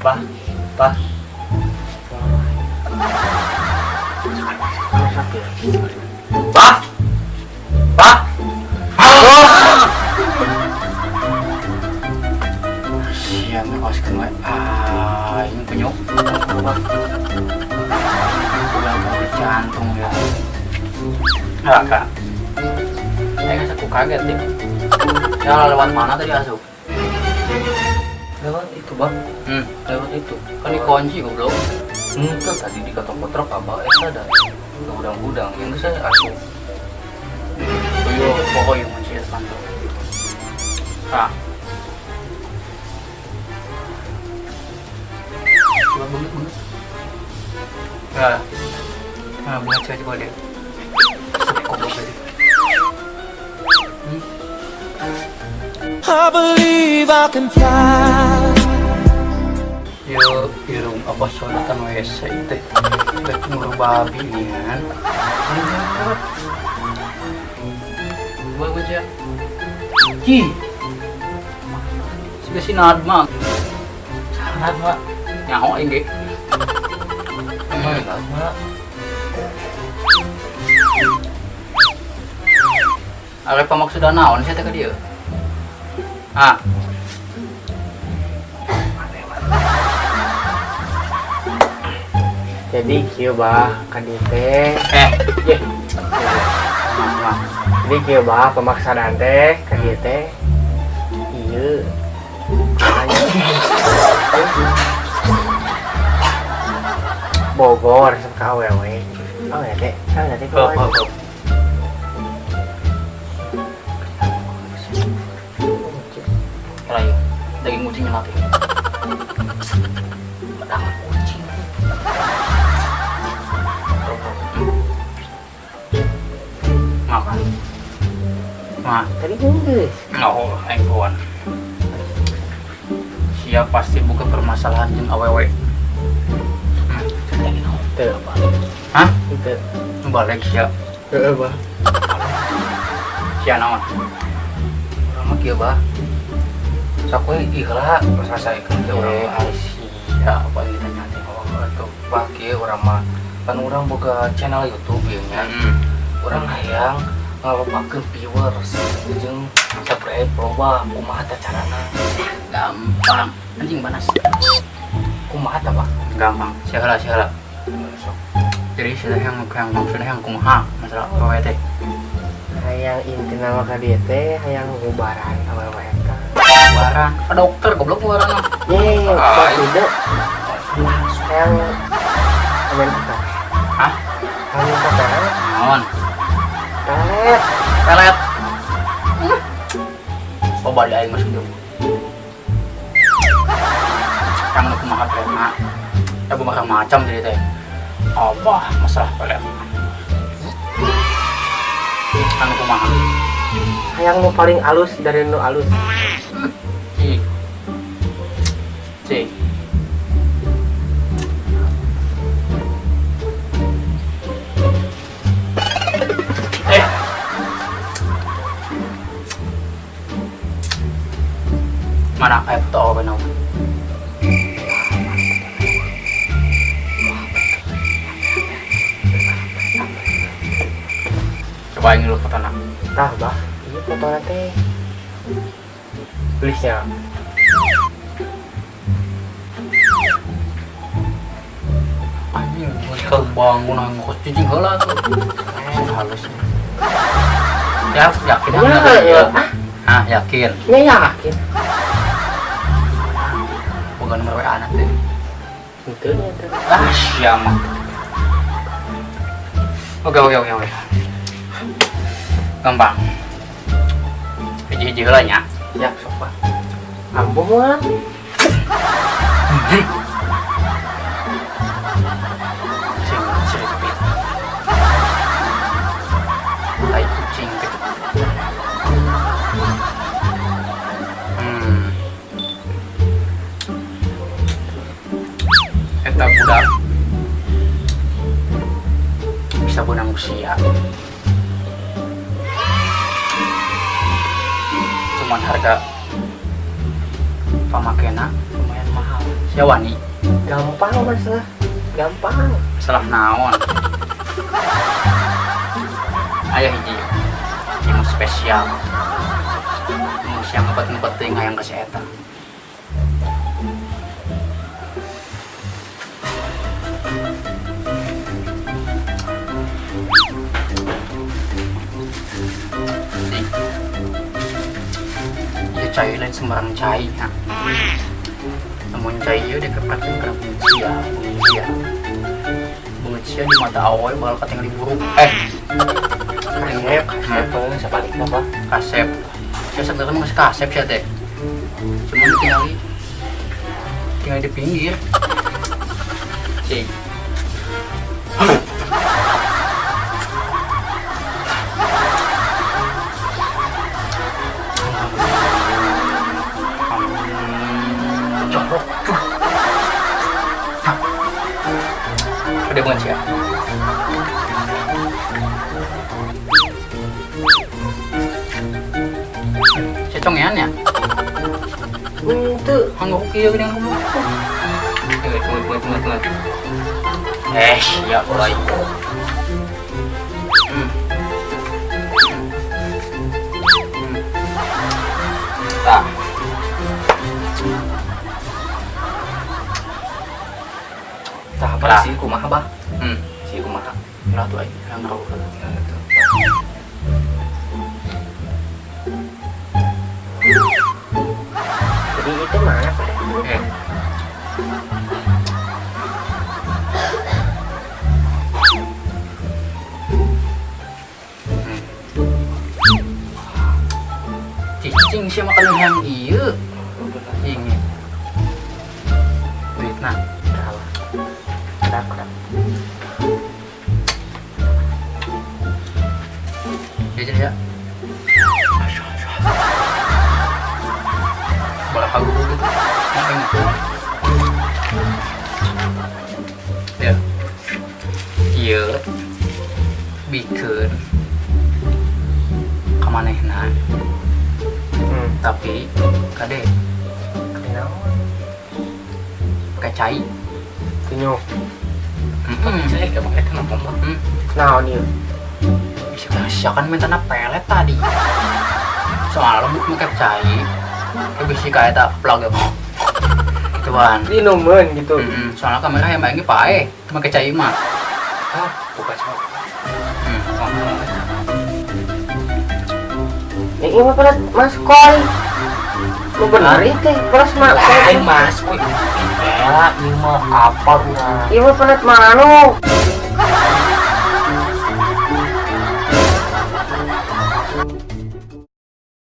Bah, bah. Bah. Bah. Ah. Siap, kaos kena aing penyok. Bah. Udah mau jantung ya. Ah, Kak. Saya aku kaget deh. Ya lewat mana tadi asup? Lewat itu, Bang. Lewat itu. Kan dikunci goblok. Itu tadi di kata kotrok abah eta ada ke gudang-gudang yang saya asup. Yo, pokoknya kunci depan tuh. Nah. Coba banget banget. Nah, nah banget coba coba deh. Goblok tadi. I believe I can fly. Yo, irung apa sodotan WC teh. Udah cemur babi nih kan. Bagus ya. Ci. Siga si Nadma. Nadma. Nyaho aing ge. Nadma. Are pamaksudan naon sih teh ka dieu? Ah. Jadi kieu bah ka dieu teh. Eh, Ye. Maaf, maaf. Jadi kieu bah pemaksadaan teh ka dieu teh. Ieu. Makanya. Bogor resep ka awewe. Oh ya teh, oh ya teh. Heup, heup, heup. Kira yuk, daging kucingnya latih. Pedang kucing. Makan. Mah. Tadi geus. Oh, aing kawan. Siap pasti buka permasalahan jeung awewe. Teu. Hah? Teu. Balik siap. Heeh, bah. Sia naon? Urang mah kieu, Bah. Sok we ih heula selesaikeun teh urang Eh, mah. Ari sia apa yang ditanya teh? Oh, atuh bah kieu urang mah kan urang boga channel YouTube ieu nya. Urang hayang ngalobakeun viewers jeung subscribe loba, kumaha teh carana? Gampang. Anjing panas. Kumaha tah, Bah? Gampang. Sia heula, sia heula. Sok. Jadi sia yang maksudnya yang kumaha masalah awewe teh? Hayang intina mah ka dieu teh hayang ngubaran awewe eta. Ngubaran. Ka dokter goblok ngubaran mah. Ye, Ah, maksudnya hayang amen apa? Hah? Hayang minta pelet. Naon? Pelet. Pelet. Coba di aing masuk jauh. Yang nu kumaha pelet mah. Ya macam jadi teh. Apa masalah pelet? Anu kumaha? Hayang nu paling alus dari nu alus. C. C. Eh. Mana kayak foto apa naon? Coba ini lu foto nak. Tah, bah. Iya foto teh. Tulisnya. Anjing, gua bangun anjing kos cicing heula tuh. Sing halus. Ya, yakin Ya, ya, ya. Ah, yakin. Ya yakin. Bukan nomor WA anak teh. Itu nya tuh. Ah, siapa? Oke, oke, oke, oke. Gampang. Hiji-hiji heula nya. Ya, sok bah. Ampuh mah. Sing siripit. Tai kucing gitu. Eta budak bisa beunang usia. Cuman harga pamakena lumayan mahal. Sia wani. Gampang masalah. Gampang. Salah naon. Aya hiji. Ieu spesial. Nu sia ngebet-ngebet teuing hayang ka si eta. Cing. Ieu cai lain sembarang cai nya. Namun cai ieu dikepatkeun kana beungeut sia, beungeut sia. Beungeut sia di mata awewe bakal katingali buruk. Kasep, kasep, sebaliknya apa? Kasep. Sia sebenarnya mah geus kasep sia teh. Cuman tinggal di pinggir. Cing. Jorok. Gede banget sih ya. Secongean ya? Itu Hangga kieu geuning kamu. Tunggu, tunggu, tunggu, tunggu. Ya baik. Tah. Tah apa Lah. sih kumaha bah? Si kumaha? Lah tuh aing yang ngerokok. Ya, gitu. Jadi itu mana Pak? Cicing sih makan yang ieu. Cicing. Duitna. Berapa? Berapa? Jajan ya. Berapa guru gitu? Ngapain? Ya. Ieu bikeun ka manehna. Tapi kade Kenaon? pakai cai. Tinyo. Saya emang eta napa mah? Naon ieu? Bisa kan minta pelet tadi. Soalnya lu pakai cai, kayak bisi kayak tak plug ya. Gituan. Dinumeun gitu. Soalnya kamera yang mainnya pae, pakai cai mah. Ah, buka cuma. Ini mah pelet Mas Koi. Lu bener itu peles Mas Koi. Lain Mas Koi. Ela ieu mah apa urang? Ieu mah pelet manuk.